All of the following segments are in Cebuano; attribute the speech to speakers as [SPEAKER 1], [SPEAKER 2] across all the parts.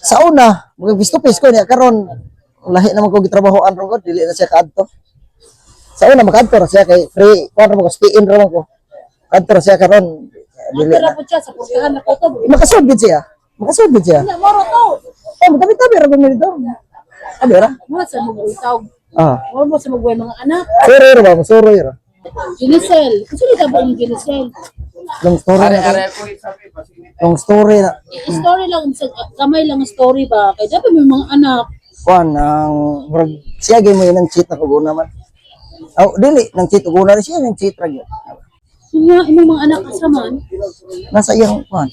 [SPEAKER 1] Sa una, mga face to face ko niya karon lahi naman ko gitrabahoan ro ko, dili na siya kaadto. Sa una makaadto ra siya kay free kuan ra ko, stay in ra man ko. Kaadto ra siya karon dili
[SPEAKER 2] Ang
[SPEAKER 1] na.
[SPEAKER 2] po siya sa puntahan na ko to.
[SPEAKER 1] Makasud gid siya. Makasud gid siya.
[SPEAKER 2] Nya moro to.
[SPEAKER 1] Oh, magtabi-tabi ra gud dito. Abi ra.
[SPEAKER 2] Mura sa mag-ultaw.
[SPEAKER 1] Ah.
[SPEAKER 2] Mura mo sa magbuhay mga anak.
[SPEAKER 1] Suroy ra ba? Suroy ra.
[SPEAKER 2] Ginisel. Kasi di ka buong Ginisel.
[SPEAKER 1] Long story na to. Long story na.
[SPEAKER 2] Story lang, sa, kamay lang ang story ba? Kaya dapat may mga anak.
[SPEAKER 1] Kuan ang murag siya gyud mo yun ang cheat na kuguna man. Oh, dili nang cheat ug una siya nang cheat ra gyud.
[SPEAKER 2] Nga, imong mga anak asa man.
[SPEAKER 1] Nasa iyang kuan.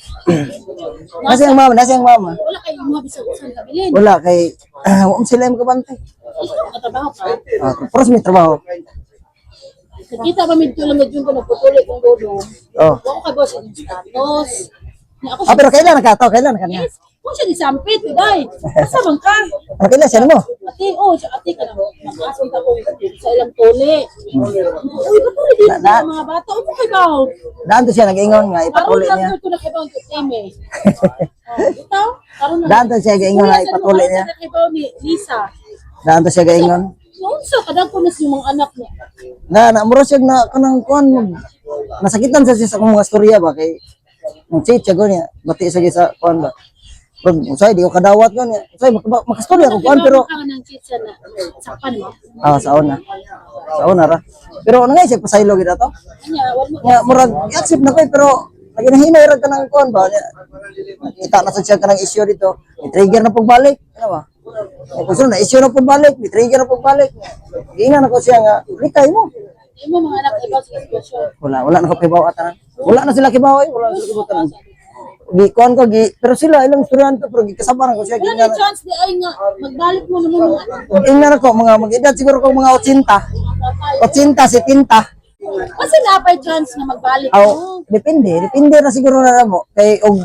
[SPEAKER 1] Nasa iyang mama, nasa iyang mama.
[SPEAKER 2] Wala kayo mga bisag usan kabilin.
[SPEAKER 1] Wala kay wa man sila makabantay.
[SPEAKER 2] Ikaw katrabaho ka.
[SPEAKER 1] Ah, pero may trabaho.
[SPEAKER 2] Nakita ba medyo lang medyo ko nagputuli kong dodo.
[SPEAKER 1] Oh.
[SPEAKER 2] Wa ko kay boss yung status. Na ako
[SPEAKER 1] Ah, pero kailan nakato? Kailan ka niya?
[SPEAKER 2] Yes. Kung siya gisampit, day. Asa man ka?
[SPEAKER 1] Ah, kailan siya mo?
[SPEAKER 2] Ate, oh, siya ate ka na. Nakaasong ta ko sa ilang tuli. Uy, patuli dito sa mga bata. Upo kay baw.
[SPEAKER 1] Daan to siya nag-ingon nga
[SPEAKER 2] Karon
[SPEAKER 1] ipatuli
[SPEAKER 2] lang
[SPEAKER 1] niya.
[SPEAKER 2] ko na kay baw ang time eh. Oh, bitaw, karon lang.
[SPEAKER 1] Daan to siya nag-ingon nga ipatuli niya.
[SPEAKER 2] Sa kay baw ni Lisa.
[SPEAKER 1] Daan to siya nag-ingon.
[SPEAKER 2] Noon sa kadagko na sa mga anak niya.
[SPEAKER 1] Na na mura siya na kanang kuan mag nasakitan sa siya sa akong mga storya ba kay nang cheat siya niya bati siya sa kuan ba. Pag usay di ko kadawat ko niya. Usay makastorya ko kuan pero
[SPEAKER 2] ka ng chitsa na sakpan mo.
[SPEAKER 1] Ah, sa una. Sa una ra. Pero ano nga siya pasaylo gid ato.
[SPEAKER 2] Anya, wag mo
[SPEAKER 1] Nga murag i-accept na ko eh, pero naginahinay ra ka ng kuan ba niya. Kita na sa siya kanang issue dito. I-trigger na pagbalik, ano ba? Eh, kung sino na issue na pagbalik, i-trigger na pagbalik. Giingnan ako siya nga, likay mo.
[SPEAKER 2] imo mga anak ibaw sa sitwasyon.
[SPEAKER 1] Wala, wala na ko kibaw atanan. Wala na sila kibaw eh, wala na sila kibaw tanan. Gi kuan ko gi, pero sila ilang istoryahan to pero gikasabaran ko siya
[SPEAKER 2] Wala
[SPEAKER 1] giingnan.
[SPEAKER 2] na chance di ay nga magbalik mo naman mga anak.
[SPEAKER 1] Ingnan ako mga mag-edad siguro ko mga 80.
[SPEAKER 2] Mga
[SPEAKER 1] 80, 70.
[SPEAKER 2] Kasi napay chance nga magbalik
[SPEAKER 1] Aw,
[SPEAKER 2] mo.
[SPEAKER 1] depende, depende na siguro na mo. Kay og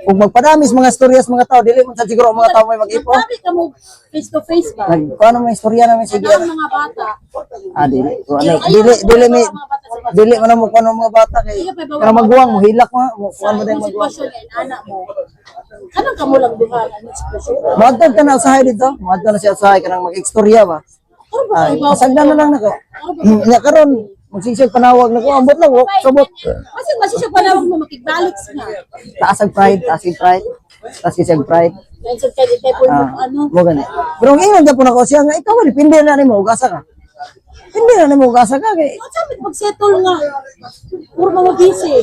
[SPEAKER 1] magpadami sa mga istorya sa mga tao, dili man sa siguro ang mga tao may mag-ipon.
[SPEAKER 2] Magtabi ka mo face to face ba?
[SPEAKER 1] Nag kuan mo istorya namin sige.
[SPEAKER 2] Ano ang mga bata?
[SPEAKER 1] Ah, dili. Kuan
[SPEAKER 2] Pero ayaw
[SPEAKER 1] dili
[SPEAKER 2] mo
[SPEAKER 1] dili may
[SPEAKER 2] mga bata sa
[SPEAKER 1] dili man mo kuan ang mga bata kay kana maguwang mo hilak mo, mo
[SPEAKER 2] Sa
[SPEAKER 1] kuan mo dayong
[SPEAKER 2] imong
[SPEAKER 1] maguwang.
[SPEAKER 2] sitwasyon kay anak mo. Kanang kamo lang duha ang sitwasyon.
[SPEAKER 1] Moadto ka na usahay dito. Moadto na siya usahay kanang mag-istorya ba.
[SPEAKER 2] Karon ba
[SPEAKER 1] Ay,
[SPEAKER 2] ibaw?
[SPEAKER 1] pasagdan na lang nako. Nya karon magsigsig panawag nako ambot lang walk sabot.
[SPEAKER 2] Kasi masi siya panawag mo makigbalik nga.
[SPEAKER 1] Taas ang pride, taas ang pride. Taas kasi ang pride.
[SPEAKER 2] Dahil sa kay kay po
[SPEAKER 1] Ah,
[SPEAKER 2] ano.
[SPEAKER 1] mo gani. Pero ang ingon gyapon ako siya nga ikaw depende na nimo ug asa ka. Depende na nimo ug asa ka kay
[SPEAKER 2] Ang sabi pag-settle nga. Puro mga busy.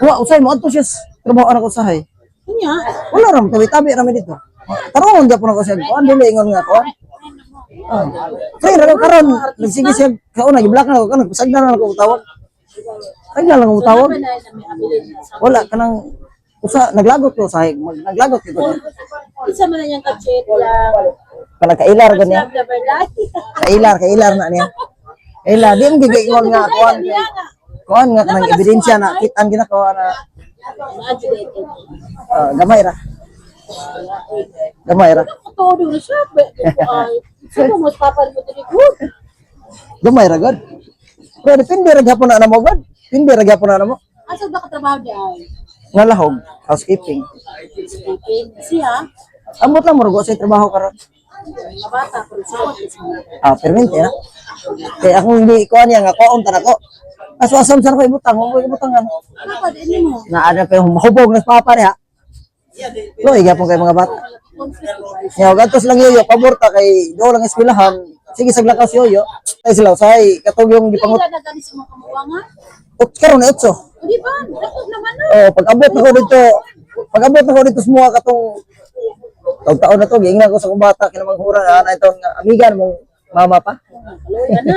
[SPEAKER 1] wa usay mo adto siya sa trabaho na ko usahay.
[SPEAKER 2] Kanya,
[SPEAKER 1] Wala ra mo tabi-tabi ra mi dito. Tarungon gyapon ako siya kuan dili ingon nga kuan. Ah. Free ra ko karon nagsige siya kauna gi-block na ako karon pasagdan na ako tawag. Pasagdan lang ako tawag.
[SPEAKER 2] na na may abilin sa
[SPEAKER 1] Wala kanang usa naglagot ko usahay, naglagot ko niya.
[SPEAKER 2] Isa man na niyang ka-chat lang.
[SPEAKER 1] Kanang kailar ganyan.
[SPEAKER 2] Love never die.
[SPEAKER 1] Kailar, kailar na niya. Kailar, di mo gigingon nga kuan
[SPEAKER 2] Niya nga.
[SPEAKER 1] kuan nga kanang ebidensya na kitan ginako na
[SPEAKER 2] Ma-educated.
[SPEAKER 1] ah, gamay ra. Gamay ra.
[SPEAKER 2] Totoo na siya. Ay, sino mas papal mo dili good?
[SPEAKER 1] Gamay ra god. Pero depende ra gyapon na namo god. Depende ra gyapon na namo.
[SPEAKER 2] Asa ba ka trabaho di ay?
[SPEAKER 1] Nga lahog, housekeeping.
[SPEAKER 2] Speaking. Siya,
[SPEAKER 1] Ambot lang murag sa trabaho karon.
[SPEAKER 2] mga bata, pero sa
[SPEAKER 1] Ah, permente na. Kay ako hindi kuan niya nga kuon ta nako. Aso asam sa ko ibutang, mo ibutangan.
[SPEAKER 2] Papa, di mo.
[SPEAKER 1] Na ada pa yung mahubog na sa papa niya. Loy gyapon kay mga bata.
[SPEAKER 2] Conflict.
[SPEAKER 1] Nya gantos lang yoyo pabor ta kay do lang eskwelahan. Sige sa lakaw si yoyo. Ay sila usay katong yung gipangut
[SPEAKER 2] Ila na gani sa mga kamuwanga.
[SPEAKER 1] ut karon na otso.
[SPEAKER 2] O di ba? Dako naman na.
[SPEAKER 1] Oh, pag-abot nako dito, pag-abot nako dito sa mga katong taon-taon na to, giingnan ko sa akong bata kinamanghura na ana itong amiga mong mama pa.
[SPEAKER 2] Kaloy na.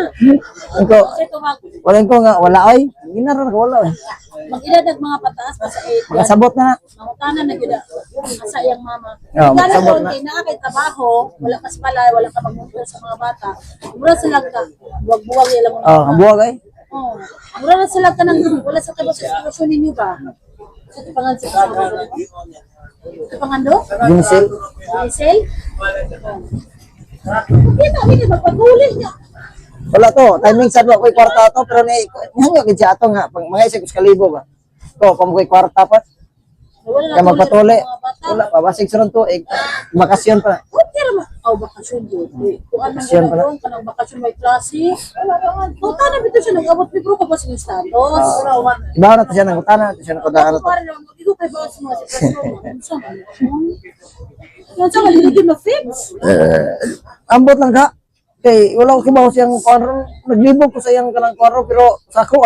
[SPEAKER 1] Ko,
[SPEAKER 2] Kasi tumag
[SPEAKER 1] wala ko nga wala ay, ginara na ko wala ay.
[SPEAKER 2] mag-edad ang mga pataas pa sa 8.
[SPEAKER 1] Makasabot na.
[SPEAKER 2] Mangutana na gyud sa iyang mama.
[SPEAKER 1] Oo,
[SPEAKER 2] Gana
[SPEAKER 1] magsabot
[SPEAKER 2] doon
[SPEAKER 1] na.
[SPEAKER 2] kay naa kay trabaho, wala ka sa palay, wala ka magmungkol sa mga bata. Mura sila ka buwag-buwag ilang mga.
[SPEAKER 1] Oh, ang buwag ay.
[SPEAKER 2] Oh. Mura na sila ka nang wala sa kabo sa sitwasyon ninyo ba? Sa tupangan sa kasama ko. Tupangan do?
[SPEAKER 1] Ginsel.
[SPEAKER 2] Diesel? Kita mi magpatuli niya.
[SPEAKER 1] Wala to, timing sad wa ko'y kwarta to pero ni nihangyo gid siya ato nga pag mga isa kus kalibo ba. Ko pamukoy kwarta pa.
[SPEAKER 2] Wala na
[SPEAKER 1] Kaya magpatuli.
[SPEAKER 2] mga bata.
[SPEAKER 1] Wala pa, basig sunod tuig. Bakasyon pa.
[SPEAKER 2] Okay ra ma. Oh, bakasyon jud. Kung ano
[SPEAKER 1] Bakasyon
[SPEAKER 2] na
[SPEAKER 1] pala.
[SPEAKER 2] doon, kanang bakasyon may klase. Tuta na bitaw siya nag-abot libro ko ba sa iyong status?
[SPEAKER 1] Ibaw na to siya ng utana, to siya ng kudahan
[SPEAKER 2] Ako
[SPEAKER 1] to.
[SPEAKER 2] pare naman, mag-igo kay ba sa mga sitwasyon? Unsa man? Unsa man hindi ma-fix?
[SPEAKER 1] Ambot lang ka. Kay wala ko kibaw siyang kuan ron. Naglibog ko sa iyang kanang kuan ron, pero sa ako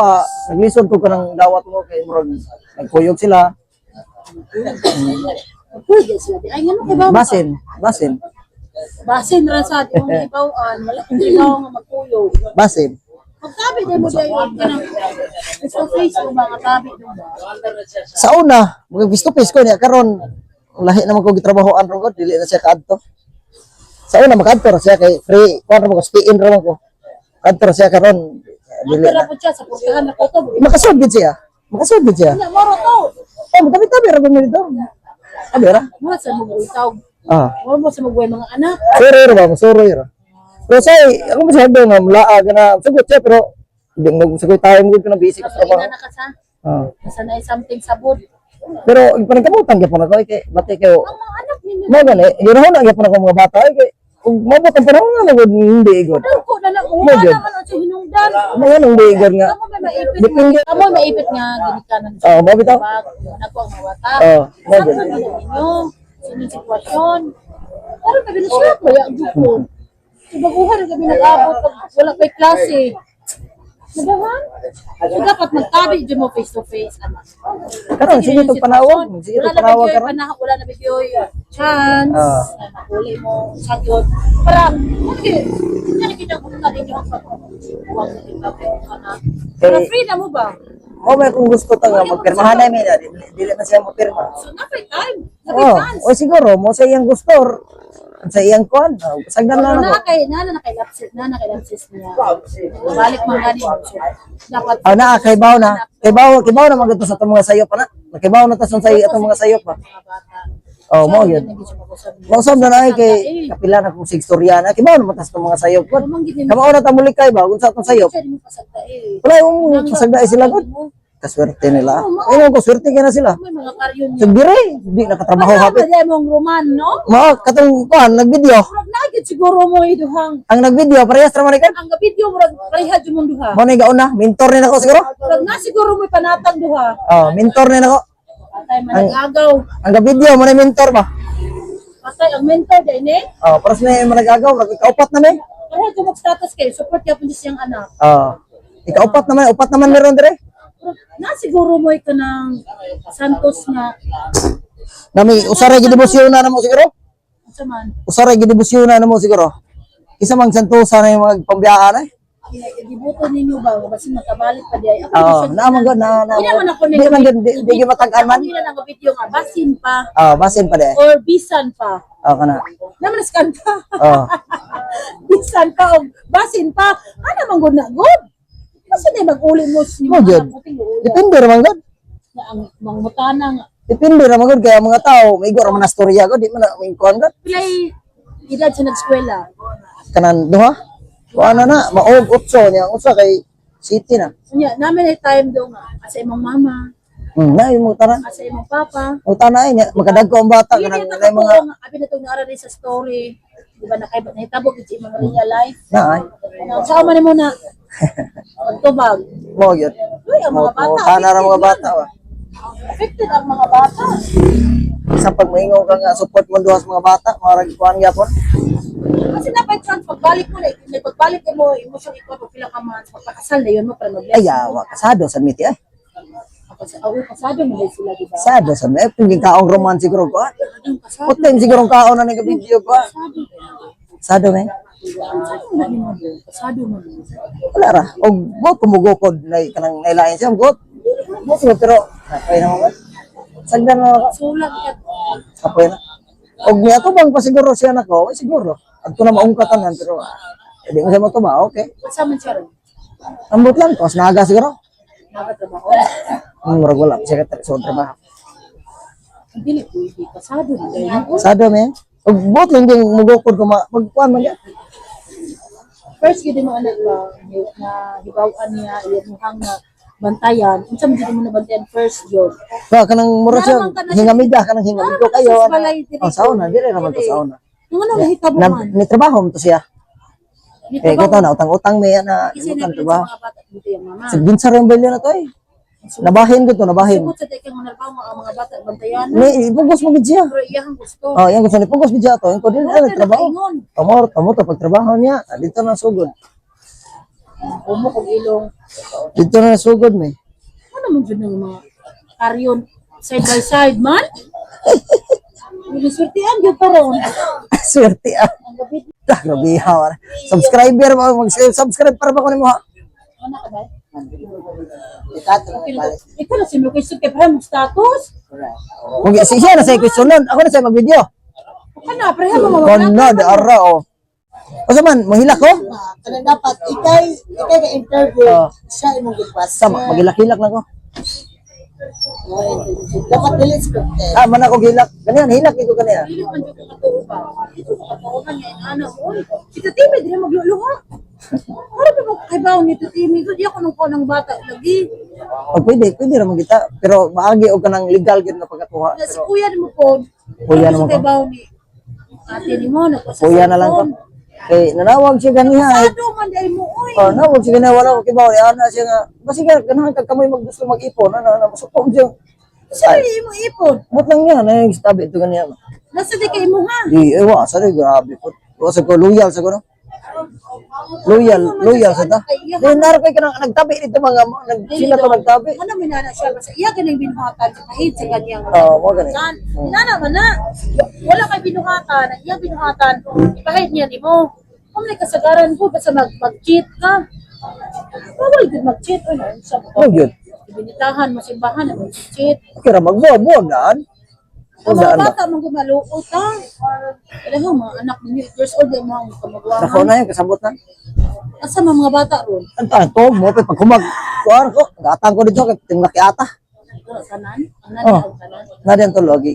[SPEAKER 1] naglisod ko kanang dawat mo kay murag nagkuyog sila.
[SPEAKER 2] Pwede sila di. Ay, ngano kay ba?
[SPEAKER 1] Basin, basin,
[SPEAKER 2] Basin ra sa ating mga ibawaan. Wala kang ibaw nga magkuyog.
[SPEAKER 1] Basin.
[SPEAKER 2] Pagtabi din mo dahil ka ng face to face o mga tabi mo ba?
[SPEAKER 1] Sa una, mga face to face ko niya karon lahi naman ko gitrabahoan ron ko, dili na siya kaadto. Sa una makaadto ra siya kay free kuan ra man ko, stay in ra man ko. Kaadto ra siya karon dili
[SPEAKER 2] Ang
[SPEAKER 1] na.
[SPEAKER 2] po siya sa purtahan na ko to.
[SPEAKER 1] Makasod gid siya. Makasod gid siya.
[SPEAKER 2] Wala, moro to.
[SPEAKER 1] Oh, magtabi-tabi ra gud dito. Abi ra.
[SPEAKER 2] Mura sa mag-utaw.
[SPEAKER 1] Ah.
[SPEAKER 2] Mura mo sa mag mga anak.
[SPEAKER 1] Suroy ra ba? Suroy ra. Pero say, ako masyado nga mulaa ka na sagot siya pero hindi mo sagot tayo mo ka na busy ka sa trabaho.
[SPEAKER 2] Pagkaina na ka sa.
[SPEAKER 1] Ah.
[SPEAKER 2] Basta na something sabod.
[SPEAKER 1] Pero panagkamutan gyapon ako eh, kay bati kayo.
[SPEAKER 2] Ang mga anak ninyo.
[SPEAKER 1] Mo gani, ginahon na gyapon ako mga bata ay kay kung mabot ang panahon nga magud hindi igod.
[SPEAKER 2] Dako na lang.
[SPEAKER 1] Mo
[SPEAKER 2] Uma
[SPEAKER 1] jud.
[SPEAKER 2] naman ang sa hinungdan.
[SPEAKER 1] Mo nga hindi igod nga.
[SPEAKER 2] Amo may maipit.
[SPEAKER 1] Depende.
[SPEAKER 2] Amo may maipit nga ginikanan.
[SPEAKER 1] Oo, mo bitaw.
[SPEAKER 2] Anak ko ang mawata.
[SPEAKER 1] Oo, mo
[SPEAKER 2] Sa
[SPEAKER 1] jud.
[SPEAKER 2] ninyo. Sa inyong sitwasyon. Pero may binisya ko, ya, ang ko. Sa baguhan na kami nag-abot pag wala pa'y klase. Nagahan? So, dapat magtabi dyan mo face to face. Anak.
[SPEAKER 1] Karon sige tog panawag, sige
[SPEAKER 2] Wala
[SPEAKER 1] tog
[SPEAKER 2] na
[SPEAKER 1] panawag
[SPEAKER 2] bagyoy
[SPEAKER 1] karon.
[SPEAKER 2] panahon, wala na bagyoy chance.
[SPEAKER 1] Ah.
[SPEAKER 2] Na mahuli mo sagot. Para, okay, hindi na kita kung ninyo ang pag-uwag na iba ka na. Para
[SPEAKER 1] Eh,
[SPEAKER 2] free na mo ba?
[SPEAKER 1] Mo may kung gusto ta nga magpirmahan na mi na dili dili man siya mopirma.
[SPEAKER 2] So, napay time. Napay
[SPEAKER 1] Oh,
[SPEAKER 2] chance.
[SPEAKER 1] o siguro mo sa iyang gusto or sa iyang kuan, sagdan na
[SPEAKER 2] Na
[SPEAKER 1] nako.
[SPEAKER 2] kay na na kay lapses na kay lapses niya. Balik man gani mo. So, dapat
[SPEAKER 1] Ah, naa kay baw na. Kay baw na magud sa atong mga sayo pa na. Nakibaw na ta sa sayo atong mga sayo pa.
[SPEAKER 2] Mga bata.
[SPEAKER 1] Oh, mo yun. Mausab na na ay kay kapila na kung sig-storya na. Kibaw na matas ng mga sayop ko. Kamao na tamuli kay ba kung sa atong sayop.
[SPEAKER 2] Siya di mo pasagta eh.
[SPEAKER 1] Wala yung pasagda sila god. Kaswerte nila. Ayun ko swerte kay na sila.
[SPEAKER 2] May mga karyon niya.
[SPEAKER 1] So dire, di nakatrabaho
[SPEAKER 2] Ano
[SPEAKER 1] hapit.
[SPEAKER 2] ba mong roman, no?
[SPEAKER 1] Mao katong kuan nagvideo.
[SPEAKER 2] Murag nagit siguro mo iduhang.
[SPEAKER 1] Ang nagvideo parehas ra man ni kan.
[SPEAKER 2] Ang video murag pareha jud mong duha.
[SPEAKER 1] Mao na gauna, mentor ni nako siguro.
[SPEAKER 2] Murag na siguro mo panatang duha.
[SPEAKER 1] Oh, mentor ni nako.
[SPEAKER 2] Patay man nag-agaw.
[SPEAKER 1] Ang video mo na mentor ba?
[SPEAKER 2] Patay ang mentor dai ni.
[SPEAKER 1] Oh, paras na yung managagaw, ikaupat na may.
[SPEAKER 2] Pareha jud mag status kay support gyapon siyang anak.
[SPEAKER 1] Oh. Ikaupat naman, upat naman meron dire.
[SPEAKER 2] Murag na siguro mo kanang Santos nga
[SPEAKER 1] Nami usaray gidibusyon na namo siguro.
[SPEAKER 2] unsa man
[SPEAKER 1] Usaray gidibusyon na namo siguro. Isa mang santosa na yung mga pambiyaan eh.
[SPEAKER 2] Gibuto ninyo ba basin makabalik pa di ay ako
[SPEAKER 1] Oo, naa man gud na na.
[SPEAKER 2] Hindi naman ako
[SPEAKER 1] Di man gud di, di gyud matag-an man.
[SPEAKER 2] Ako nila lang ang video nga basin pa
[SPEAKER 1] Oh, basin pa di.
[SPEAKER 2] or bisan pa.
[SPEAKER 1] Oh, kana.
[SPEAKER 2] Naman scan ka.
[SPEAKER 1] Oh.
[SPEAKER 2] Bisan pa o basin pa. Ano man gud na good? Kasi na mag-uli mo sa
[SPEAKER 1] Mo gyud. Depende ra man gud.
[SPEAKER 2] Na ang mangutana nga.
[SPEAKER 1] Depende ra man gud kaya ang mga tao maigo ra man na storya gud, di man na may kuan gud.
[SPEAKER 2] Pilay edad sa nag-eskwela.
[SPEAKER 1] Kanan duha. Wa na na maog utso niya ang usa kay city na.
[SPEAKER 2] Unya, namin ay time daw nga asa imong mama,
[SPEAKER 1] Na yung mga tanan.
[SPEAKER 2] asa imong papa.
[SPEAKER 1] Ang tanan niya makadagko ang bata
[SPEAKER 2] Hindi
[SPEAKER 1] kanang
[SPEAKER 2] na
[SPEAKER 1] na mga
[SPEAKER 2] nga abi na tong naara rin sa story. Di ba nakay nahitabo gid sa imong real life.
[SPEAKER 1] na ay.
[SPEAKER 2] Sa man mo na magtubag.
[SPEAKER 1] Mo gyud.
[SPEAKER 2] Uy, ang
[SPEAKER 1] Mo
[SPEAKER 2] mga bata.
[SPEAKER 1] tanan ra mga
[SPEAKER 2] affected
[SPEAKER 1] bata ba.
[SPEAKER 2] man. Affected ang mga bata.
[SPEAKER 1] Sa pag maingaw ka nga support mo duha sa mga bata, marag kuan gyapon.
[SPEAKER 2] Kasi napay chance pagbalik mo na, pagbalik mo imo siyang ikuha pag pila ka months, pagpakasal na yun mo para mag-bless.
[SPEAKER 1] Ay, yawa, kasado sa miti ay.
[SPEAKER 2] Ako sa awi pasado mo din sila, di ba?
[SPEAKER 1] Kasado sa miti. Pingin kaong romance siguro ko.
[SPEAKER 2] Ang pasado.
[SPEAKER 1] Putin siguro ang kaon na nag-video ko.
[SPEAKER 2] Pasado.
[SPEAKER 1] Kasado me.
[SPEAKER 2] Pasado na nimo do. Pasado mo.
[SPEAKER 1] Wala ra. Og mo kumugukod na kanang nailain siya got. Mo siguro pero kapoy na mo ba? Sagdan na ako.
[SPEAKER 2] Sulat ka.
[SPEAKER 1] Kapoy na. Og niya to bang pasiguro siya nako, ay siguro. Adto na maungka tanan pero di mo siya matuba, okay.
[SPEAKER 2] Asa man siya ron?
[SPEAKER 1] Ambot lang, tos naga siguro.
[SPEAKER 2] Nakatrabaho.
[SPEAKER 1] Murag wala pa siya ka sa trabaho.
[SPEAKER 2] Dili pwede. Pasado na dahil.
[SPEAKER 1] Sado me. Og bot lang din mugukod ko ma magkuan man niya.
[SPEAKER 2] First gid mo anak ba na hibaw-an niya iyang nga Bantayan, unsa man jud mo na bantayan first jud?
[SPEAKER 1] Ba kanang mura siya
[SPEAKER 2] Naramang ka na siya.
[SPEAKER 1] hingamiga, kanang hingamigo
[SPEAKER 2] Naramang ka
[SPEAKER 1] kayo.
[SPEAKER 2] siya sa
[SPEAKER 1] Ana.
[SPEAKER 2] balay diri.
[SPEAKER 1] Oh, sauna dire raman to
[SPEAKER 2] Diri.
[SPEAKER 1] sauna.
[SPEAKER 2] Yung ano nahitabo
[SPEAKER 1] Na,
[SPEAKER 2] man.
[SPEAKER 1] ni trabaho mo to siya.
[SPEAKER 2] Dito
[SPEAKER 1] Eh,
[SPEAKER 2] ba?
[SPEAKER 1] ko na utang-utang may na
[SPEAKER 2] Kasi
[SPEAKER 1] utang
[SPEAKER 2] napilit sa
[SPEAKER 1] trabaho.
[SPEAKER 2] mga bata dito yung mama.
[SPEAKER 1] Sa ginsa rin balyo na to eh. Nabahin ko to, nabahin.
[SPEAKER 2] Sugod sa kay mga nalbaw ang mga bata bantayan.
[SPEAKER 1] Ni ipugos mo gid siya.
[SPEAKER 2] Pero iyahang gusto.
[SPEAKER 1] Oh, yan gusto ni pugos gid siya to. Yung ko din
[SPEAKER 2] Wala
[SPEAKER 1] na
[SPEAKER 2] ka
[SPEAKER 1] trabaho.
[SPEAKER 2] nakaingon.
[SPEAKER 1] Tomorrow, tamo to pagtrabaho niya, ah, dito na sugod.
[SPEAKER 2] Umo kog ilong.
[SPEAKER 1] Dito na sugod mi.
[SPEAKER 2] Ano man jud ng mga karyon side by side man? Gisurtian gyud karon.
[SPEAKER 1] Swerte ah.
[SPEAKER 2] Ang gabit.
[SPEAKER 1] Ah, grabe ha. Subscriber mo, mag-subscribe para ba ko nimo ha?
[SPEAKER 2] Ano ka ba? Okay na to. Ikaw na si Milky kay pareha mo status.
[SPEAKER 1] Kung si siya na sa questionon, ako na sa mag-video.
[SPEAKER 2] Ka na pareha mo mga
[SPEAKER 1] Kono de arra oh. Asa man, mahilak ko?
[SPEAKER 3] Kana dapat ikay ka interview
[SPEAKER 1] Oh.
[SPEAKER 3] siya imong gi-question.
[SPEAKER 1] Sama, magilak-hilak lang ko.
[SPEAKER 3] Dapat dili scripted.
[SPEAKER 1] Ah, man ako gilak. Ganiyan, hilak ko ganiyan.
[SPEAKER 2] Dili man jud ka katuo ba? Dito ka katuo man niya ana oy. Si Tatimi dili magluluha. Para ba mo kaibaw ni Tatimi? Di ako nung ko ng bata lagi.
[SPEAKER 1] Oh, pwede, pwede ra man kita. Pero maagi og kanang legal gyud nga pagkakuha.
[SPEAKER 2] Na si
[SPEAKER 1] Pero
[SPEAKER 2] kuya nimo po.
[SPEAKER 1] Kuya nimo
[SPEAKER 2] ko. Kaibaw ni ate nimo nagpasa.
[SPEAKER 1] kuya na lang ko. Kay nanawag siya ganiha. Eh.
[SPEAKER 2] Sado man dai mo oy.
[SPEAKER 1] Oh, nawag siya ganiha wala ko kibaw ni ana siya nga. Basi ka ganahan kag kamoy maggusto mag-ipon ana ana masuko siya.
[SPEAKER 2] Sa imo ipon.
[SPEAKER 1] But lang niya na tabi ito ganiya.
[SPEAKER 2] Nasa di kay imo ha.
[SPEAKER 1] Di eh wa sa grabe po. Wa sa ko loyal sa ko no. Loyal, loyal sa ta. Di naro kay kanang nagtabi dito mga nag sila to nagtabi.
[SPEAKER 2] Ano minana siya basta iya ganing binuhatan sa kahit sa kanyang
[SPEAKER 1] Oo, mo gani.
[SPEAKER 2] San? Inana man na. Wala kay binuhatan, ang iyang binuhatan, ipahid niya nimo. Kung may kasagaran po, basta mag-cheat ka. Bawal gud mag-cheat. Ano, sa
[SPEAKER 1] Ano gyud?
[SPEAKER 2] Ibinitahan mo simbahan, mag-cheat.
[SPEAKER 1] Okay ra magbuwag-buwag daan.
[SPEAKER 2] Ang mga
[SPEAKER 1] Daan ba?
[SPEAKER 2] bata, mga gumaluot ha. Kaya mga anak ninyo, 8 years old, di mo ang
[SPEAKER 1] Nako
[SPEAKER 2] kamagwahan.
[SPEAKER 1] na yung kasabot na.
[SPEAKER 2] Asa mga bata ron?
[SPEAKER 1] Ang tanong to, mo pa pag humag. Kuan ko, gatang ko dito kay tingak ata.
[SPEAKER 2] Tanan? Ang
[SPEAKER 1] Oh.
[SPEAKER 2] nanay, ang tanan.
[SPEAKER 1] Na din to logi.